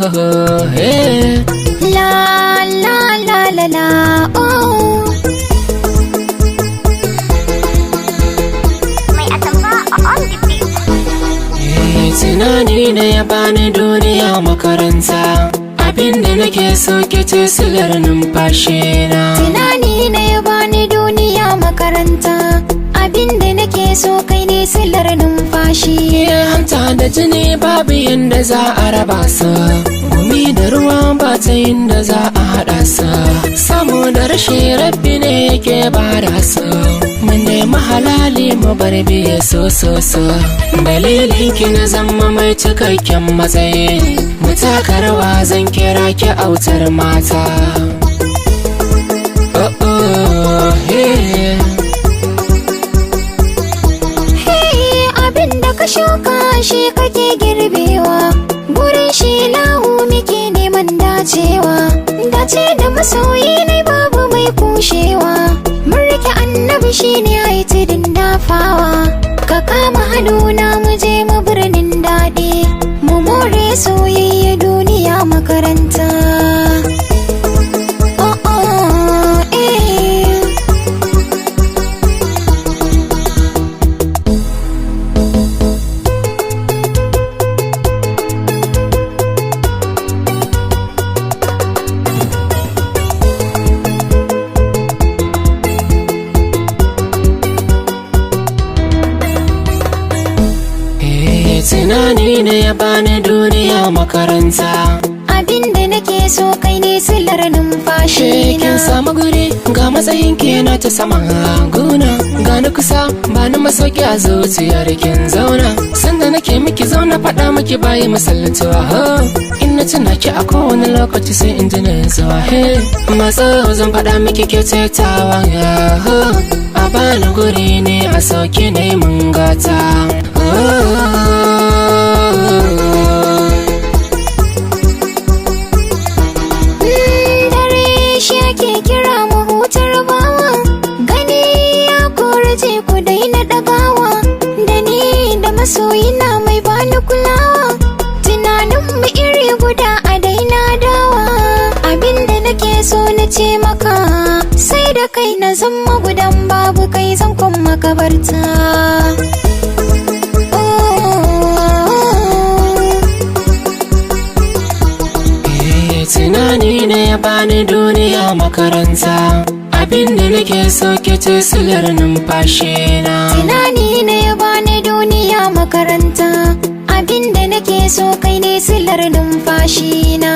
Oh, hey. La la la la la, oh. Mai Atamfa on the beat. Eh, tunani ne ya bani duniya makaranta. Abinda nake so ke ce silar numfashi na. Tunani ne ya bani duniya makaranta. Abinda nake so kai ne silar numfashi. Ke hanta da jini babu yanda za a raba su. Gumi da ruwa ba ta yanda za a haɗa su. Samu da rashi Rabbi ne yake bada su. Mu nemi halali mu bar biye so so so. Dalilin ki na zama mai cikakken matsayi. Mu taka rawa, zan kira ki autar mata. Oh, yeah. Hey, abinda ka shuka shi kake girbewa. Gurin shi lahu muke neman dacewa. Dace da masoyi ne babu mai kushewa. Mun rike Annabi, shi ne ai tudun dafawa. Ka kama hannuna mu je mu birnin daɗi. Mu more soyayya, duniya makaranta. Oh, eh. Eh, tunani ne ya bani duniya makaranta. Abinda nake so kai ne silar numfashi Kin na. samu guri, ga matsayin ki na ta sama guna. Ga ni kusa, ba ni masauki a zuciyar kin zauna. Sanda nake miki zauna, faɗa miki bayi misaltuwa. In na tuna ki a kowane lokaci sai in ji zuwa. Hey, matso zan faɗa miki ke tawa. A bani guri ne a sauke ne mun gata. Oh. Dare shi ake kira mahutar bawa. Gani ya kore ku daina ɗagawa. Da ni da masoyina mai bani kulawa. Tunanin mu iri guda, a daina dawa. Abinda nake so na ce maka, sai da kai na zama gudan, babu kai zan kuma makabarta. Oh. Eh, tunani ne ya bani duniya makaranta. Abinda nake so ke ce silar numfashi na. Tunani ne ya bani duniya makaranta. Abinda nake so kai ne silar numfashi na.